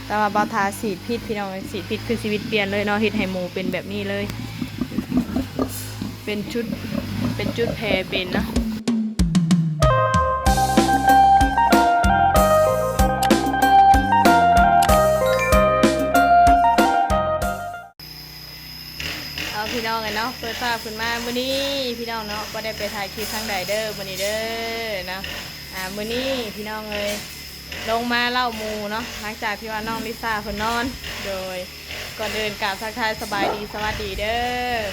ແຕ່ວ່າບ່າວທາສີດພິດພີ່ນ້ອງເອີຍ, ສີດພິດຄືຊີວິດປ່ຽນເລີຍເນາະ, ເຮັດໃຫ້ໝູເປັນແບບນີ້ເລີຍ, ເປັນຈຸດ ເປັນຈຸດແຜ່ເປັນເນາະ. ເອົາ ພີ່ນ້ອງເອີຍເນາະ, ເປີດພາບຂຶ້ນມາມື້ນີ້ພີ່ນ້ອງເນາະ, ບໍ່ໄດ້ໄປຖ່າຍຄລິບທາງໃດເດີມື້ນີ້ເດີເນາະ. ອາ ມື້ນີ້ພີ່ນ້ອງເອີຍ ລົງມາເລົ້າໝູເນາະ, ຫຼັງຈາກທີ່ວ່ານ້ອງລິຊາເພິ່ນນອນ. ໂດຍ ກ່ອນອື່ນກາບທັກທາຍສະບາຍດີສະຫວັດດີເດີ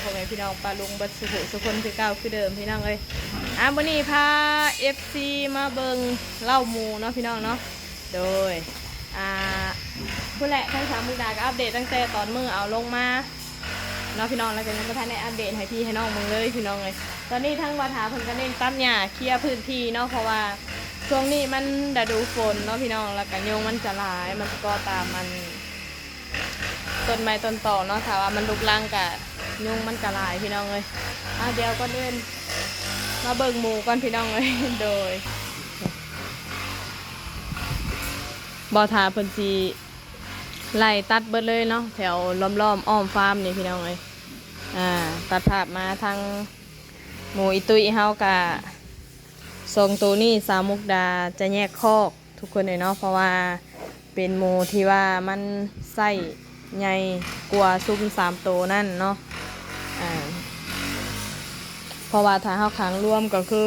ພໍ່ແມ່ພີ່ນ້ອງປ້າລຸງເບິດສູ່ຜູ້ສູ່ຄົນຄືເກົ່າຄືເດີມພີ່ນ້ອງເອີຍ. ອາ ມື້ນີ້ພາເອັຟຊີມາເບິ່ງເລົ້າໝູເນາະ ພີ່ນ້ອງເນາະ. ໂດຍ ອາ ພຸ້ນແຫຼະ ທາງສາວມຸກດາກໍອັບເດດຕັ້ງແຕ່ຕອນມື້ເອົາລົງມາເນາະ ພີ່ນ້ອງ, ແລ້ວກໍຍັງບໍ່ທັນໄດ້ອັບເດດໃຫ້ພີ່ໃຫ້ນ້ອງເບິ່ງເລີຍ ພີ່ນ້ອງເອີຍ. ຕອນນີ້ທາງບ່າວທາເພິ່ນກໍເລັ່ງຕັດຫຍ້າເຄຍພື້ນທີ່ເນາະ, ເພາະວ່າຊ່ວງນີ້ມັນລະດູຝົນເນາະ ພີ່ນ້ອງ, ແລ້ວກໍຍຸງມັນຈະຫຼາຍ, ມັນຈະເກາະຕາມອັນ ຕົ້ນໄມ້ຕົ້ນຕອກເນາະ, ຖ້າວ່າມັນລຸກລັງກະຍຸງມັນກະຫຼາຍ ພີ່ນ້ອງເອີຍ. ອາ ດຽວກ່ອນອື່ນມາເບິ່ງໝູກ່ອນ ພີ່ນ້ອງເອີຍ. ໂດຍ ບ່າວທາເພິ່ນຊິໄລ່ຕັດເບິດເລີຍເນາະ ແຖວລ້ອມໆອ້ອມຟາມນີ້ ພີ່ນ້ອງເອີຍ. ອາ ຕັດພາບມາທາງໝູອີຕຸ້ຍເຮົາກະ ສອງໂຕນີ້ສາວມຸກດາຈະແຍກຄອກ ທຸກຄົນເອີຍເນາະ, ເພາະວ່າເປັນໝູທີ່ວ່າມັນໄຊໃຫຍ່ກວ່າຊຸມສາມໂຕນັ້ນເນາະ. ອາ ເພາະວ່າຖ້າເຮົາຂັງລວມກໍຄື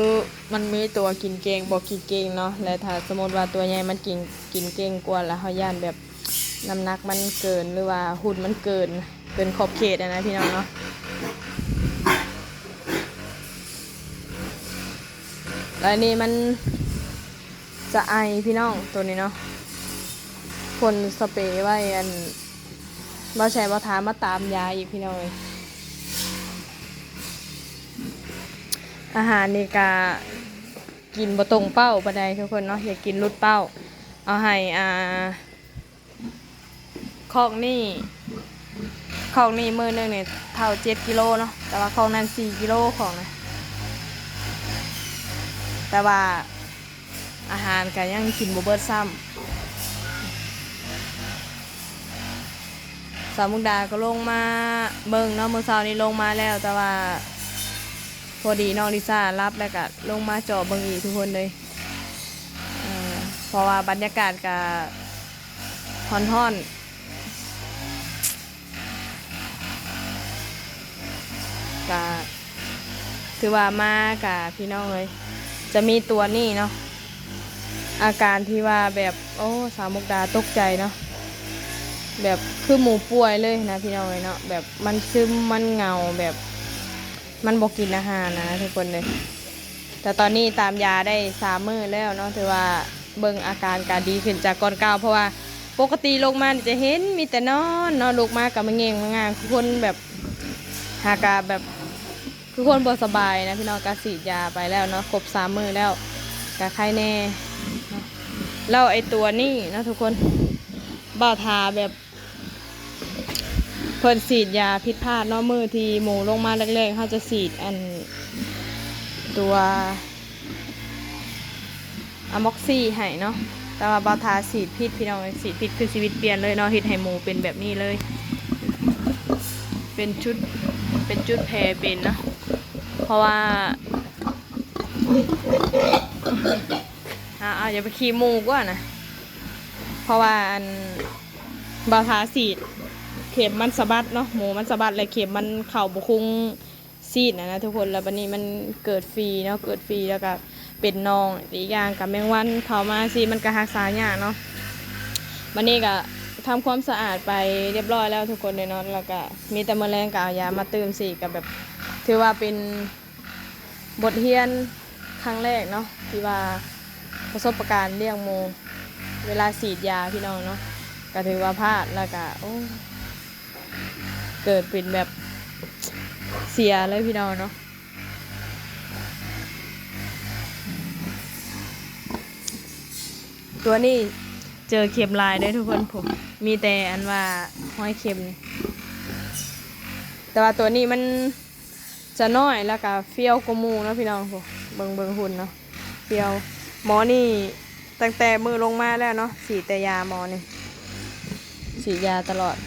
ມັນມີຕົວກິນເກັ່ງບໍ່ກິນເກັ່ງເນາະ, ແລະ ຖ້າສົມມຸດວ່າຕົວໃຫຍ່ມັນກິນ ກິນເກັ່ງກວ່າ ແລ້ວເຮົາຢ້ານແບບນ້ຳໜັກມັນເກີນ ຫຼືວ່າຫຸ່ນມັນເກີນ ເກີນຂອບເຂດຫັ້ນນະ ພີ່ນ້ອງເນາະ. ແລ້ວນີ້ມັນ ຈະໄອພີ່ນ້ອງ ໂຕນີ້ເນາະ, ເພິ່ນສະເປໄວ້ ອັນ ບໍ່ໃຊ່ ບໍ່ຖາມມາຕາມຢາອີກ ພີ່ນ້ອງເອີຍ. ອາຫານນີ້ກະກິນບໍ່ຕົງເປົ້າປານໃດ ທຸກຄົນເນາະ, ຢາກກິນຫຼຸດເປົ້າ. ເອົາໃຫ້ ອ່າ ຄອກນີ້ ຄອກນີ້ມື້ໜຶ່ງນີ້ເທົ່າເຈັດກິໂລເນາະ, ແຕ່ວ່າຄອກນັ້ນສີ່ກິໂລ ຄອກນະ, ແຕ່ວ່າອາຫານກະຍັງກິນບໍ່ເບິດຊ້ຳ. ສາວມຸກດາກໍລົງມາເບິ່ງເນາະ, ມື້ເຊົ້ານີ້ລົງມາແລ້ວ ແຕ່ວ່າພໍດີນ້ອງລິຊາຫຼັບ ແລ້ວກະລົງມາເຈາະເບິ່ງອີກ ທຸກຄົນເອີຍ. ເອີ ເພາະວ່າບັນຍາກາດກະຮ້ອນໆ ກະຖືວ່າມາກະ ພີ່ນ້ອງເອີຍ ຈະມີຕົວນີ້ເນາະ, ອາການທີ່ວ່າແບບ ໂອ້ ສາວມຸກດາຕົກໃຈເນາະ, ແບບຄືໝູປ່ວຍເລີຍນະ ພີ່ນ້ອງເອີຍເນາະ, ແບບມັນຊຶມ ມັນເຫງົາ ແບບ ມັນບໍ່ກິນອາຫານນະ ທຸກຄົນເອີຍ. ແຕ່ຕອນນີ້ຕາມຢາໄດ້ສາມມື້ແລ້ວເນາະ, ຖືວ່າເບິ່ງອາການກະດີຂຶ້ນຈາກກ່ອນເກົ່າ, ເພາະວ່າປົກກະຕິລົງມານີ້ຈະເຫັນມີແຕ່ນອນເນາະ, ລຸກມາກະມາແງງມາງ່າງ ຄືຄົນແບບ ຫາກະແບບ ຄືຄົນບໍ່ສະບາຍນະ ພີ່ນ້ອງ. ກະສີດຢາໄປແລ້ວເນາະ ຄົບສາມມື້ແລ້ວ ກະໄຄແດ່ເນາະ. ແລ້ວໄອ້ຕົວນີ້ເນາະ ທຸກຄົນ ບ່າວທາແບບ ເພິ່ນສີດຢາຜິດພາດເນາະ, ມື້ທີ່ໝູລົງມາແລກໆ ເຮົາຈະສີດອັນ ຕົວອາມັອກຊີໃຫ້ເນາະ, ແຕ່ວ່າບ່າວທາສີດຜິດ ພີ່ນ້ອງເອີຍ, ສີດຜິດຄືຊີວິດປ່ຽນເລີຍເນາະ, ເຮັດໃຫ້ໝູເປັນແບບນີ້ເລີຍ, ເປັນຈຸດ ເປັນຈຸດແຜເປັນເນາະ, ເພາະວ່າ ເອົາໆ ຢ່າໄປຂີ້ໝູກວ່ານະ, ເພາະວ່າອັນ ບ່າວທາສີດ ເຂັມມັນສະບັດເນາະ, ໝູມັນສະບັດ ແລະ ເຂັມມັນເຂົ້າບໍ່ຄຸງຊີ້ນຫັ້ນນະທຸກຄົນ, ແລ້ວບັດນີ້ມັນເກີດຝີເນາະ, ເກີດຝີ ແລ້ວກະເປັນໜອງ, ອີກຢ່າງກະແມງວັນເຂົ້າມາຊີ້ ມັນກະຮັກສາຍາກເນາະ. ບັດນີ້ກະທຳຄວາມສະອາດໄປຮຽບຮ້ອຍແລ້ວທຸກຄົນເນາະ, ແລ້ວກະມີແຕ່ມື້ແລງກະເອົາຢາມາຕື່ມຊີ້ ກະແບບ ຖືວ່າເປັນ ບົດຮຽນຄັ້ງແລກເນາະ ທີ່ວ່າປະສົບປະການລ້ຽງໝູ ເວລາສີດຢາ ພີ່ນ້ອງເນາະ, ກະຖືວ່າພາດ ແລ້ວກະ ໂອ້ ເກີດເປັນແບບເສຍເລີຍ ພີ່ນ້ອງເນາະ. ຕົວນີ້ເຈີເຂັມຫຼາຍເດີທຸກຄົນ, ຜູ້ ມີແຕ່ອັນວ່າຮອຍເຂັມນີ້, ແຕ່ວ່າຕົວນີ້ມັນ ຈະນ້ອຍ ແລ້ວກະຟຽວກວ່າໝູ່ເນາະ ພີ່ນ້ອງ. ໂຫ ເບິ່ງ ເບິ່ງຫຸ່ນເນາະ ຟຽວ. ໝໍນີ້ຕັ້ງແຕ່ມື້ລົງມາແລ້ວເນາະ ສີດແຕ່ຢາໝໍນີ້. ສີດຢາຕະຫຼອດ.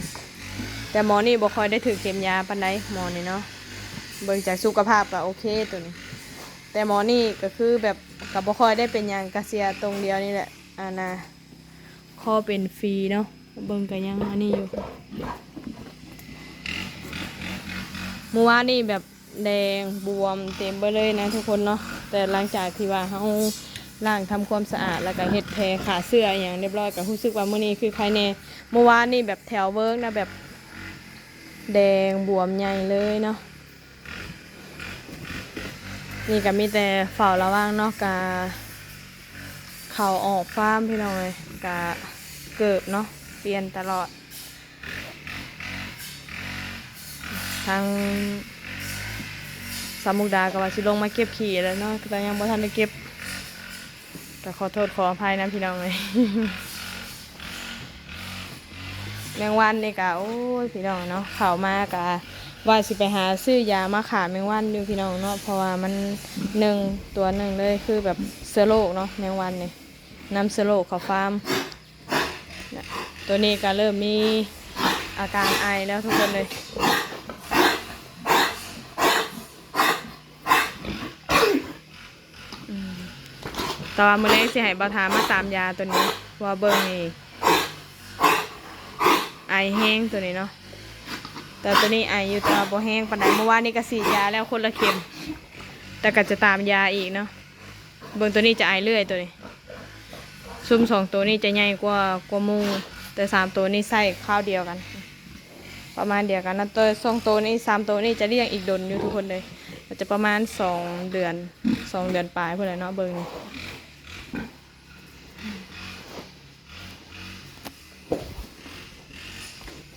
ແຕ່ໝໍນີ້ບໍ່ຄ່ອຍໄດ້ຖືກເຂັມຢາປານໃດ ໝໍນີ້ເນາະ, ເບິ່ງຈາກສຸຂະພາບກໍໂອເຄໂຕນີ້. ແຕ່ໝໍນີ້ກໍຄືແບບກໍບໍ່ຄ່ອຍໄດ້ເປັນຫຍັງ, ກະເສຍຕົງດຽວນີ້ແຫຼະ ອັນນ່າ ຄໍເປັນຝີເນາະ, ເບິ່ງກໍຍັງອັນນີ້ຢູ່. ມື້ວານນີ້ແບບ ແດງບວມເຕັມເບິດເລີຍນະທຸກຄົນເນາະ. ແຕ່ຫຼັງຈາກທີ່ວ່າເຮົາລ້າງທຳຄວາມສະອາດ ແລ້ວກໍເຮັດແຜຂ້າເຊື້ອອີ່ຫຍັງຮຽບຮ້ອຍ ກໍຮູ້ສຶກວ່າມື້ນີ້ຄືໄຄແດ່. ມື້ວານນີ້ແບບແຖວເວີກນະ ແບບແດງບວມໃຫຍ່ເລີຍເນາະ. ນີ້ກໍມີແຕ່ເຝົ້າລະວັງເນາະ, ກະເຂົ້າອອກຟາມພີ່ນ້ອງເອີຍ, ກະເກີບເນາະ ປ່ຽນຕະຫຼອດ. ທາງສາວມຸກດາກໍວ່າຊິລົງມາເກັບຂີ້ແລ້ວເນາະ, ແຕ່ຍັງບໍ່ທັນໄດ້ເກັບ, ກໍຂໍໂທດຂໍອະໄພນຳພີ່ນ້ອງເອີຍ. ແມງວັນນີ້ກໍ ໂອ້ຍ ພີ່ນ້ອງເນາະ, ເຂົ້າມາກໍວ່າຊິໄປຫາຊື້ຢາມາຂ້າແມງວັນຢູ່ພີ່ນ້ອງເນາະ, ເພາະວ່າມັນ ໜຶ່ງ ຕົວໜຶ່ງເລີຍ ຄືແບບເຊື້ອໂລກເນາະ ແມງວັນນີ້ ນຳເຊື້ອໂລກເຂົ້າຟາມ. ນະ ໂຕນີ້ກໍເລີ່ມມີອາການໄອແລ້ວທຸກຄົນເລີຍ. ອືມ ແຕ່ວ່າມື້ແລງຊິໃຫ້ບ່າວຖາມາຕາມຢາໂຕນີ້ ເພາະວ່າເບິ່ງນີ້ໄອແຮງໂຕນີ້ເນາະ. ແຕ່ໂຕນີ້ໄອຢູ່ ແຕ່ວ່າບໍ່ແຮງປານໃດ. ມື້ວານນີ້ກໍສີດຢາແລ້ວຄົນລະເຂັມ, ແຕ່ກໍຈະຕາມຢາອີກເນາະ. ເບິ່ງ ໂຕນີ້ຈະໄອເລື້ອຍ ໂຕນີ້. ຊຸມສອງໂຕນີ້ຈະໃຫຍ່ກວ່າ ກວ່າໝູ່, ແຕ່ສາມໂຕນີ້ໃຊ້ຄາວດຽວກັນ ປະມານດຽວກັນນະ. ແຕ່ສອງໂຕນີ້ ສາມໂຕນີ້ຈະລ້ຽງອີກດົນຢູ່ທຸກຄົນເລີຍ, ອາດຈະປະມານສອງເດືອນ ສອງເດືອນປາຍພຸ້ນແຫຼະເນາະ. ເບິ່ງນີ້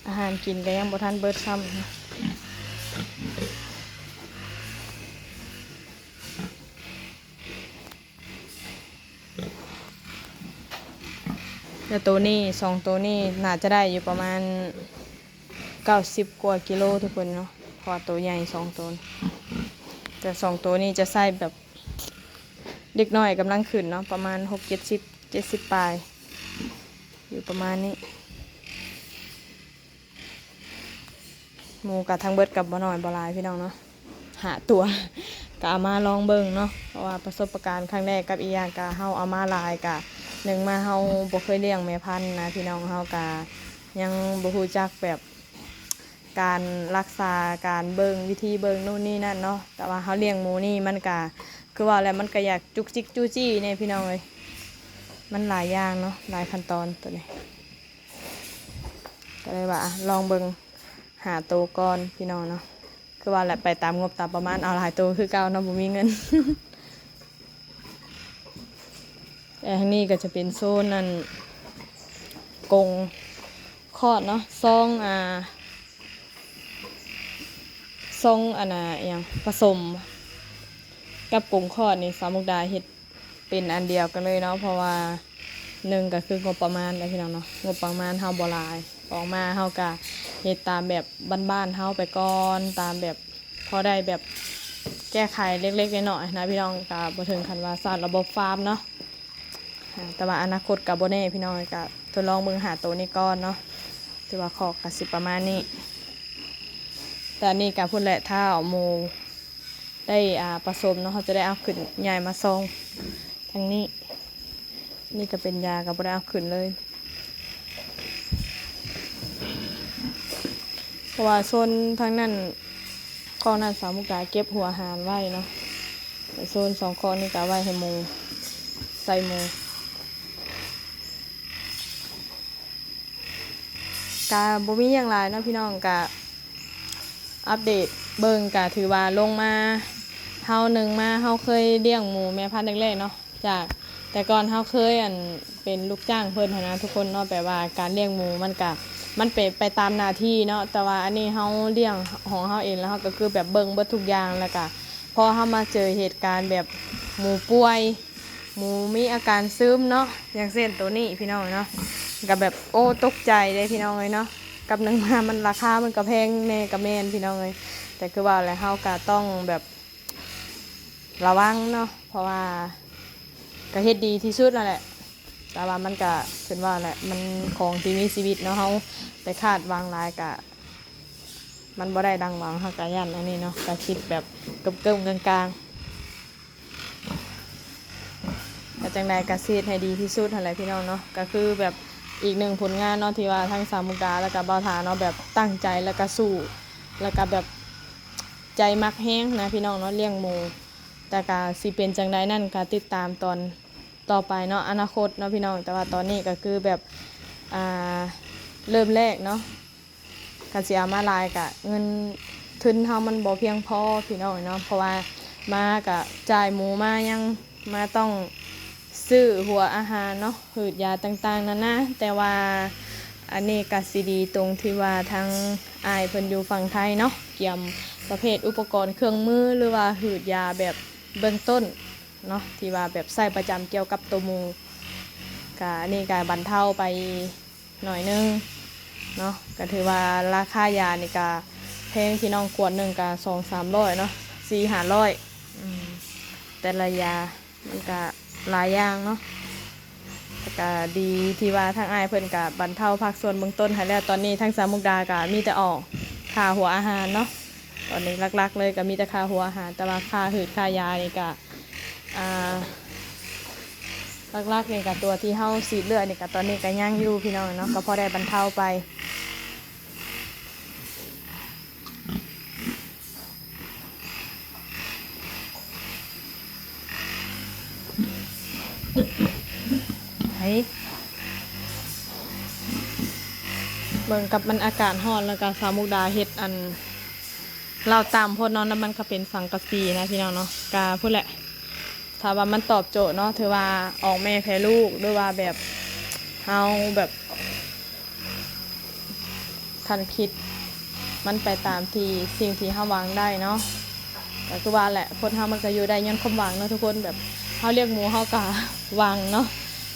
ອາຫານກິນກໍຍັງບໍ່ທັນເບິດຊ້ຳ. ແລ້ວໂຕນີ້ ສອງໂຕນີ້ໜ້າຈະໄດ້ຢູ່ປະມານເກົ້າສິບກວ່າກິໂລທຸກຄົນເນາະ, ເພາະວ່າໂຕໃຫຍ່ສອງໂຕ. ແຕ່ສອງໂຕນີ້ຈະໃຊ້ແບບເດັກນ້ອຍກຳລັງຂຶ້ນເນາະ, ປະມານຫົກເຈັດສິບ ເຈັດສິບປາຍ ຢູ່ປະມານນີ້. ໝູກໍທັງເບິດກໍບໍ່ໜ້ອຍບໍ່ຫຼາຍພີ່ນ້ອງເນາະ, ຫ້າຕົວ ກໍເອົາມາລອງເບິ່ງເນາະ, ເພາະວ່າປະສົບປະການຄັ້ງແລກ ກັບອີກຢ່າງກໍເຮົາເອົາມາຫຼາຍ ກໍໜຶ່ງມາເຮົາບໍ່ເຄີຍລ້ຽງແມ່ພັນນະພີ່ນ້ອງ, ເຮົາກໍຍັງບໍ່ຮູ້ຈັກແບບການລັກສາ ການເບິ່ງ ວິທີເບິ່ງໂນ່ນນີ້ນັ້ນເນາະ. ແຕ່ວ່າເຮົາລ້ຽງໝູນີ້ມັນກໍ ຄືວ່າແຫຼະ ມັນກໍຢາກຈຸກຈິກຈູ້ຈີ້ແດ່ພີ່ນ້ອງເອີຍ, ມັນຫຼາຍຢ່າງເນາະ ຫຼາຍຂັ້ນຕອນໂຕນີ້. ກໍເລີຍວ່າ ອະ ລອງເບິ່ງຫ້າໂຕກ່ອນພີ່ນ້ອງເນາະ. ຄືວ່າແຫຼະ ໄປຕາມງົບຕາມປະມານ ເອົາຫຼາຍໂຕຄືເກົ່າເນາະ ບໍ່ມີເງິນ. ແຕ່ທາງນີ້ກໍຈະເປັນໂຊນອັນ ກົງຄອດເນາະ, ຊ່ອງ ອ່າ ຊ່ອງອັນນ່າ ອີ່ຫຍັງ ປະສົມກັບກົງຄອດນີ້ ສາວມຸກດາເຮັດ ເປັນອັນດຽວກັນເລີຍເນາະ, ເພາະວ່າໜຶ່ງກໍຄືງົບປະມານແຫຼະພີ່ນ້ອງເນາະ, ງົບປະມານເຮົາບໍ່ຫຼາຍ, ອອກມາເຮົາກໍເຮັດຕາມແບບບ້ານໆເຮົາໄປກ່ອນ, ຕາມແບບພໍໄດ້ແບບແກ້ໄຂເລັກໆນ້ອຍໆນະພີ່ນ້ອງ, ກໍບໍ່ເຖິງຂັ້ນວ່າສ້າງລະບົບຟາມເນາະ. ອາ ແຕ່ວ່າອະນາຄົດກໍບໍ່ແນ່ພີ່ນ້ອງ, ກໍທົດລອງເບິ່ງຫ້າໂຕນີ້ກ່ອນເນາະ, ຖືວ່າຄອກກໍຊິປະມານນີ້. ແຕ່ອັນນີ້ກໍພຸ້ນແຫຼະ ຖ້າເອົາໝູ ໄດ້ ອ່າ ປະສົມເນາະ, ເຮົາຈະໄດ້ເອົາຂຶ້ນ ຍ້າຍມາຊ່ອງທາງນີ້. ນີ້ກໍເປັນຢາ ກໍບໍ່ໄດ້ເອົາຂຶ້ນເລີຍ, ເພາະວ່າໂຊນທາງນັ້ນ ຄອກນັ້ນສາວມຸກດາເກັບຫົວອາຫານໄວ້ເນາະ, ແຕ່ໂຊນສອງຄອກນີ້ກໍເອົາໄວ້ໃຫ້ໝູ ໃສ່ໝູ. ກະບໍ່ມີຫຍັງຫຼາຍເນາະພີ່ນ້ອງ, ກະອັບເດດເບິ່ງ, ກະຖືວ່າລົງມາ ເຮົາ ໜຶ່ງມາ ເຮົາເຄີຍລ້ຽງໝູແມ່ພັນແລກໆເນາະ, ຈາກແຕ່ກ່ອນເຮົາເຄີຍ ອັນ ເປັນລູກຈ້າງເພິ່ນຫັ້ນນະທຸກຄົນເນາະ, ແປວ່າການລ້ຽງໝູມັນກະ ມັນເປັນໄປຕາມໜ້າທີ່ເນາະ, ແຕ່ວ່າອັນນີ້ເຮົາລ້ຽງຂອງເຮົາເອງ ແລ້ວເຮົາກໍຄືແບບເບິ່ງເບິດທຸກຢ່າງ, ແລ້ວກະພໍເຮົາມາເຈີເຫດການແບບໝູປ່ວຍ ໝູມີອາການຊຶມເນາະ, ຢ່າງເຊັ່ນໂຕນີ້ພີ່ນ້ອງເນາະ, ກໍແບບ ໂອ້ ຕົກໃຈເດ້ພີ່ນ້ອງເອີຍເນາະ, ກັບໜຶ່ງມາມັນລາຄາມັນກໍແພງແດ່ກໍແມ່ນພີ່ນ້ອງເອີຍ, ແຕ່ຄືວ່າແຫຼະ ເຮົາກໍຕ້ອງແບບລະວັງເນາະ, ເພາະວ່າກໍເຮັດດີທີ່ສຸດນັ້ນແຫຼະ, ແຕ່ວ່າມັນກະ ຄືວ່າແຫຼະ ມັນຂອງທີ່ມີຊີວິດເນາະ ເຮົາໄປຄາດຫວັງຫຼາຍກະ ມັນບໍ່ໄດ້ດັ່ງຫວັງ ເຮົາກະຢ້ານອັນນີ້ເນາະ ກະຄິດແບບເກີມໆກາງໆ ກະຈັ່ງໃດກະຊິເຮັດໃຫ້ດີທີ່ສຸດຫັ້ນແຫຼະພີ່ນ້ອງເນາະ ກະຄືແບບອີກໜຶ່ງຜົນງານເນາະ ທີ່ວ່າທັງສາວມຸກດາ ແລ້ວກະບ່າວຖາເນາະ ແບບຕັ້ງໃຈ ແລ້ວກະສູ້ ແລ້ວກະແບບໃຈມັກແຮງນະພີ່ນ້ອງເນາະ ລ້ຽງໝູ ແຕ່ກະຊິເປັນຈັ່ງໃດນັ້ນກະຕິດຕາມຕອນຕໍ່ໄປເນາະ ອະນາຄົດເນາະພີ່ນ້ອງ ແຕ່ວ່າຕອນນີ້ກະຄືແບບ ອ່າ ເລີ່ມແລກເນາະ ຄັນຊິເອົາມາຫຼາຍກະເງິນທຶນເຮົາມັນບໍ່ພຽງພໍພີ່ນ້ອງເນາະ ເພາະວ່າມາກະຈ່າຍໝູມາ ຍັງມາຕ້ອງຊື້ຫົວອາຫານເນາະ ຫືດຢາຕ່າງໆນານາ ແຕ່ວ່າອັນນີ້ກະຊິດີຕົງທີ່ວ່າທາງອ້າຍເພິ່ນຢູ່ຝັ່ງໄທເນາະ ກຽມປະເພດອຸປະກອນເຄື່ອງມື ຫຼືວ່າຫືດຢາແບບເບື້ອງຕົ້ນເນາະ ທີ່ວ່າແບບໃຊ້ປະຈຳກ່ຽວກັບໂຕໝູ ກະອັນນີ້ກະບັນເທົາໄປ ໜ້ອຍໜຶ່ງເນາະ ກະຖືວ່າລາຄາຢານີ້ກະແພງພີ່ນ້ອງ ຂວດໜຶ່ງກະສອງສາມຮ້ອຍເນາະ ສີ່ຫ້າຮ້ອຍ ອືມ ແຕ່ລະຢາມັນກະຫຼາຍຢ່າງເນາະ ແຕ່ກະດີທີ່ວ່າທາງອ້າຍເພິ່ນກະບັນເທົາພາກສ່ວນເບື້ອງຕົ້ນໃຫ້ແລ້ວ ຕອນນີ້ທາງສາວມຸກດາກະມີແຕ່ອອກຄ່າຫົວອາຫານເນາະ ຕອນນີ້ຫຼັກໆເລີຍກະມີແຕ່ຄ່າຫົວອາຫານ ແຕ່ວ່າຄ່າຫືດຄ່າຢານີ້ກະ ອ່າ ຫຼັກໆນີ້ກະຕົວທີ່ເຮົາສີດເລືອດນີ້ກະ ຕອນນີ້ກະຍັງຢູ່ພີ່ນ້ອງເນາະ ກະພໍໄດ້ບັນເທົາໄປ ໄປ ເບິ່ງກັບມັນອາກາດຮ້ອນ ແລ້ວກະສາວມຸກດາເຮັດອັນ ເລົ້າຕ່ຳໂພດເນາະ ແລ້ວມັນກະເປັນສັງກະສີນະພີ່ນ້ອງເນາະ ກະພຸ້ນແຫຼະ ຖ້າວ່າມັນຕອບໂຈດເນາະ ຖືວ່າອອກແມ່ແຜ່ລູກ ຫຼືວ່າແບບເຮົາແບບ ຄັນຄິດມັນໄປຕາມທີ່ ສິ່ງທີ່ເຮົາຫວັງໄດ້ເນາະ ກະຄືວ່າແຫຼະ ຄົນເຮົາມັນກະຢູ່ໄດ້ຍ້ອນຄວາມຫວັງເນາະທຸກຄົນ ແບບເຮົາລ້ຽງໝູເຮົາກະຫວັງເນາະ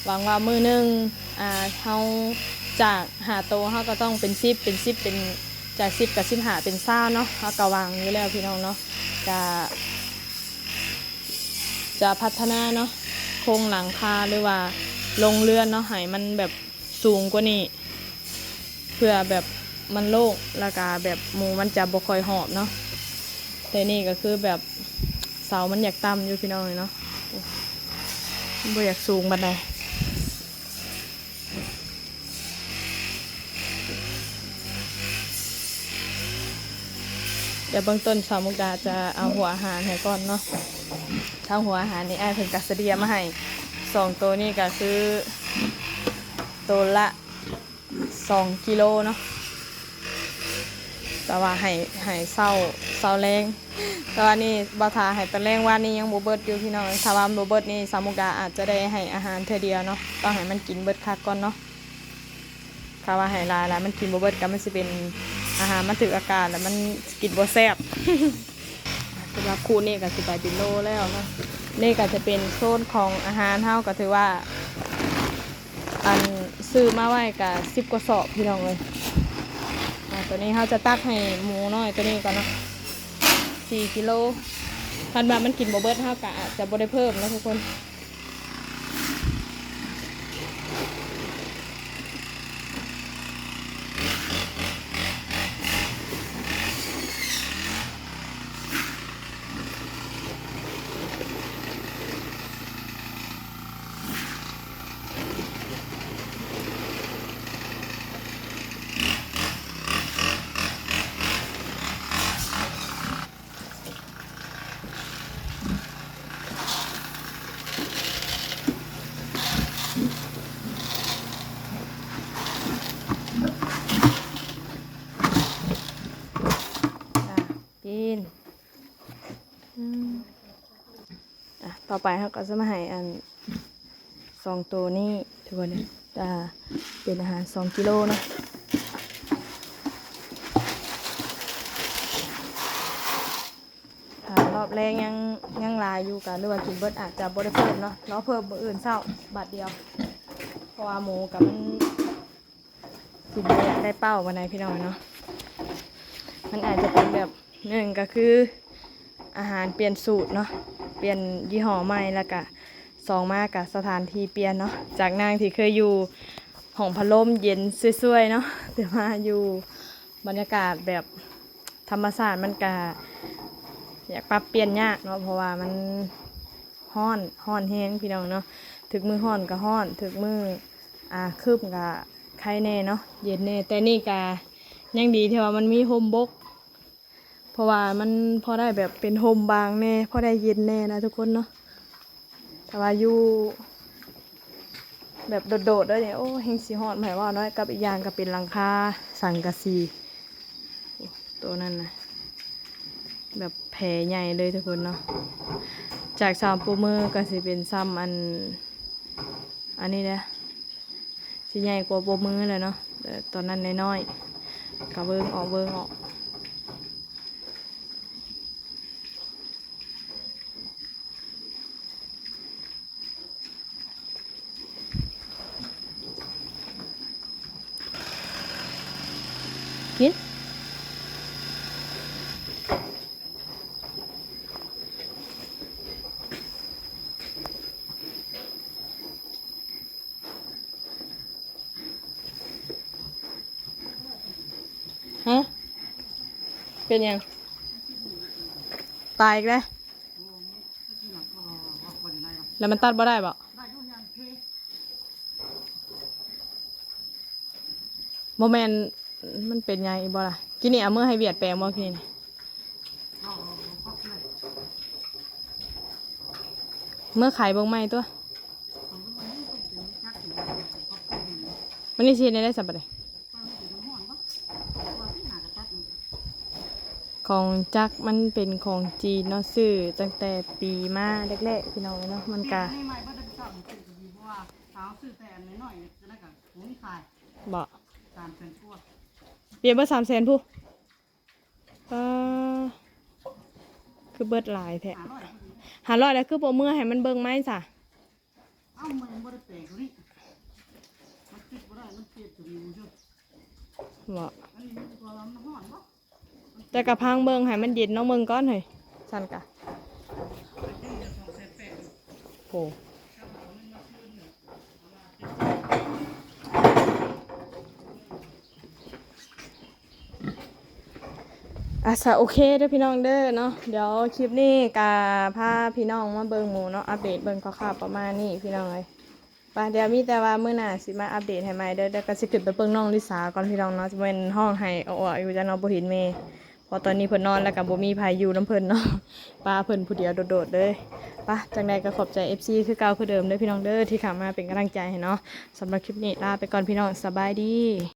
ຫວັງວ່າມື້ໜຶ່ງ ອ່າ ເຮົາຈາກຫ້າໂຕ ເຮົາກະຕ້ອງເປັນສິບ ເປັນສິບ ເປັນ ຈາກສິບກະສິບຫ້າ ເປັນຊາວເນາະ ເຮົາກະຫວັງຢູ່ແລ້ວພີ່ນ້ອງເນາະ ກະ ຈະພັດທະນາເນາະ ໂຄງຫຼັງຄາ ຫຼືວ່າໂລງເຮືອນເນາະ ໃຫ້ມັນແບບສູງກວ່ານີ້ ເພື່ອແບບມັນໂລ່ງ ແລ້ວກະແບບໝູມັນຈະບໍ່ຄ່ອຍຫອບເນາະ ແຕ່ນີ້ກະຄືແບບເສົາມັນຢາກຕ່ຳຢູ່ພີ່ນ້ອງເອີຍເນາະ ບໍ່ຢາກສູງປານໃດ. ດຽວເບື້ອງຕົ້ນສາວມຸກດາຈະເອົາຫົວອາຫານໃຫ້ກ່ອນເນາະ ທັງຫົວອາຫານນີ້ອ້າຍເພິ່ນກະສະເດຍມາໃຫ້ ສອງໂຕນີ້ກະຄືໂຕລະສອງກິໂລເນາະ ແຕ່ວ່າໃຫ້ ໃຫ້ເຊົ້າ ເຊົ້າແລງ ແຕ່ວ່ານີ້ບ່າວຖາໃຫ້ຕອນແລງ ວານນີ້ຍັງບໍ່ເບິດຢູ່ພີ່ນ້ອງ ຖ້າວ່າມັນບໍ່ເບິດນີ້ສາວມຸກດາອາດຈະໄດ້ໃຫ້ອາຫານເທື່ອດຽວເນາະ ຕ້ອງໃຫ້ມັນກິນເບິດຄັກກ່ອນເນາະ. ຖ້າວ່າໃຫ້ຫຼາຍໆ ມັນກິນບໍ່ເບິດ ກໍມັນຊິເປັນອາຫານມັນຖືກອາກາດ ແລ້ວມັນກິນບໍ່ແຊບ. ສຳລັບຄູ່ນີ້ກໍຊິໄປເປັນໂລແລ້ວເນາະ. ນີ້ກໍຈະເປັນໂຊນຂອງອາຫານເຮົາ ກໍຖືວ່າ ອັນ ຊື້ມາໄວ້ກໍສິບກວ່າສອບພີ່ນ້ອງເອີຍ. ອາ ຕົວນີ້ເຮົາຈະຕັກໃຫ້ໝູນ້ອຍຕົວນີ້ກ່ອນເນາະ ສີ່ກິໂລ. ຄັນວ່າມັນກິນບໍ່ເບິດ ເຮົາກໍອາດຈະບໍ່ໄດ້ເພີ່ມເນາະທຸກຄົນ. ອ່ະ ກິນ ອືມ ອ່ະ ຕໍ່ໄປເຮົາກໍຈະມາໃຫ້ອັນ ສອງໂຕນີ້ ຖືວ່າ ອ່າ ເປັນອາຫານສອງກິໂລເນາະ. ຖ້າຮອບແລງຍັງ ຍັງຫຼາຍຢູ່ກະ ຫຼືວ່າກິນເບິດ ອາດຈະບໍ່ໄດ້ເພີ່ມເນາະ, ລໍເພີ່ມມື້ອື່ນເຊົ້າບາດດຽວ ເພາະວ່າໝູກະມັນ ກິນບໍ່ຢາກໄດ້ເປົ້າປານໃດພີ່ນ້ອງເນາະ. ມັນອາດຈະເປັນແບບ ໜຶ່ງກໍຄືອາຫານປ່ຽນສູດເນາະ, ປ່ຽນຍີ່ຫໍ້ໃໝ່, ແລ້ວກະ ສອງມາກະສະຖານທີ່ປ່ຽນເນາະ ຈາກນາງທີ່ເຄີຍຢູ່ຫ້ອງພັດລົມເຢັນຊ່ວຍໆເນາະ ແຕ່ວ່າຢູ່ບັນຍາກາດແບບທຳມະຊາດ ມັນກະຢາກປັບປ່ຽນຍາກເນາະ ເພາະວ່າມັນຮ້ອນ ຮ້ອນແຮງພີ່ນ້ອງເນາະ ຖືກມື້ຮ້ອນກະຮ້ອນ ຖືກມື້ ອ່າ ຄຶ້ມກະໄຄແດ່ເນາະ ເຢັນແດ່ ແຕ່ນີ້ກະຍັງດີທີ່ວ່າມັນມີຮົ່ມບົກ ເພາະວ່າມັນພໍໄດ້ແບບເປັນຮົ່ມບາງແດ່ ພໍໄດ້ເຢັນແດ່ນະທຸກຄົນເນາະ ແຕ່ວ່າຢູ່ແບບໂດດໆເດີນີ້ ໂອ້ ແຮງຊິຮ້ອນ ບໍ່ໃຫ້ເວົ້າເນາະ ກັບອີກຢ່າງກະເປັນຫຼັງຄາສັງກະສີ ໂຕນັ້ນນະ ແບບແຜໃຫຍ່ເລີຍທຸກຄົນເນາະ ຈາກຊາມໂປມືກະຊິເປັນຊາມອັນ ອັນນີ້ແຫຼະ ຊິໃຫຍ່ກວ່າໂປມືແຫຼະເນາະ ແຕ່ຕອນນັ້ນນ້ອຍໆ ກະເບິ່ງອອກ ເບິ່ງອອກ. ກິນ ຮະ ເປັນຫຍັງ? ຕາຍອີກແລ້ວ? ແລ້ວມັນຕັດບໍ່ໄດ້ບໍ່? ບໍ່ແມ່ນ ມັນເປັນຫຍັງອີກບໍ່ລະ? ກີ້ນີ້ເອົາມືໃຫ້ຫວຽດແປງບໍ່? ກີ້ນີ້ ເມືອໄຂເບິ່ງໃໝ່ຕົວະ ມັນນີ້ຊິເຮັດແນວໃດຊັ້ນບາດນີ້? ຂອງຈັກມັນເປັນຂອງຈີນເນາະ ຊື້ຕັ້ງແຕ່ປີມາແລກໆ ພີ່ນ້ອງເນາະ ມັນກະ ບໍ່ ປ່ຽນເບິດສາມແສນພຸ້ນ ປາ ຄືເບິດຫຼາຍແທ້ ຫ້າຮ້ອຍ ແລ້ວຄືບໍ່ເມືອໃຫ້ມັນເບິ່ງໃໝ່ຊະ? ເອົ້າ ມັນບໍ່ໄດ້ແປງຕົວນີ້ ມັນຕິດບໍ່ໄດ້ ມັນເປັນຕົວນີ້ຢູ່ ບໍ່ ອັນນີ້ມັນກໍຮ້ອນບໍ່ ແຕ່ກະພັງເບິ່ງໃຫ້ມັນເຢັນລອງເບິ່ງກ່ອນເຮີ້ຍ ຊັ້ນກະ ໂອ້ ອາ ສະ ໂອເຄເດີພີ່ນ້ອງເດີເນາະ ດຽວຄລິບນີ້ກະພາພີ່ນ້ອງມາເບິ່ງໝູເນາະ ອັບເດດເບິ່ງຄ່າວໆປະມານນີ້ພີ່ນ້ອງເອີຍ ໄປ ດຽວມີແຕ່ວ່າມື້ໜ້າຊິມາອັບເດດໃຫ້ໃໝ່ເດີ ແລ້ວກະຊິຂຶ້ນໄປເບິ່ງນ້ອງລິສາກ່ອນພີ່ນ້ອງເນາະ ຊິແມ່ນຮ້ອງໄຫ້ອອກໆຢູ່ຈັກເນາະ ບໍ່ເຫັນແມ່ ເພາະຕອນນີ້ເພິ່ນນອນ ແລ້ວກະບໍ່ມີໃຜຢູ່ນຳເພິ່ນເນາະ ປາເພິ່ນຜູ້ດຽວໂດດໆເລີຍ ປະ ຈັ່ງໃດກະຂອບໃຈເອັຟຊີຄືເກົ່າຄືເດີມເດີພີ່ນ້ອງເດີ ທີ່ເຂົ້າມາເປັນກຳລັງໃຈໃຫ້ເນາະ ສຳລັບຄລິບນີ້ລາໄປກ່ອນພີ່ນ້ອງ ສະບາຍດີ.